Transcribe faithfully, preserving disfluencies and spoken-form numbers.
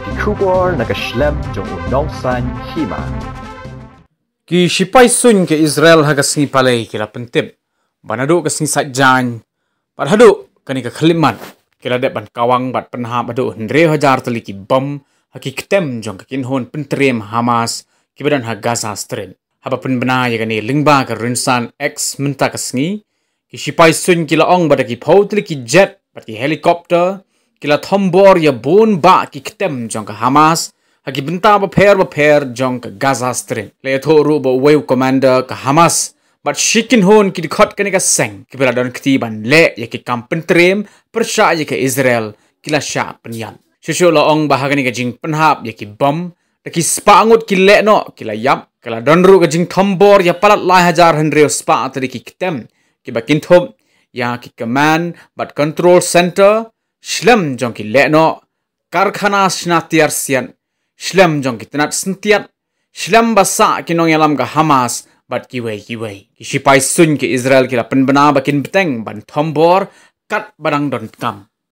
Ki khubor na ka shlem jong u nongsan hima. Ki shipai suin ka Israel ha ka sngi Palei ki la pyntip ba naduh ka sngi Saitjaiñ bad haduh kane ka khyllipmat ki la dep ban kawang bad pynhap haduh hynriew hajar tylli ki bom ha ki ktem jong ka kynhun pyntriem Hamas kiba don ha Gaza Strip. Haba pynbna ïa kane lyngba ka rynsan X mynta ka sngi, ki shipai suin ki la ong ba da ki phew tylli ki jet bad ki helicopter ki la thombor ïa bun bah ki ktem jong ka Hamas ha ki bynta bapher bapher jong ka Gaza Strip. La ïathuh ruh ba uwei u commander ka Hamas bad shi kynhun ki dkhot kane ka seng kiba la don kti ban leh ïa ki kam pyntriem pyrshah ïa ka Israel ki la shah pynïap. Shuh shuh la ong ba ha kane ka jingpynhap ïa ki bom da ki spah ngut ki lehnoh ki la ïap. Ka la don ruh ka jingthombor ïa palat lai hajar hynriew spah tylli ki ktem kiba kynthup ïa ki command bad control center, shlem jong ki lehnoh, karkhana shna tiar siat, shlem jong ki tnat syntiat, shlem ba sah ki nongïalam ka Hamas bad kiwei kiwei. Ki shipai suin ka Israel ki la pynbna ba kin bteng ban thombor katba dang donkam.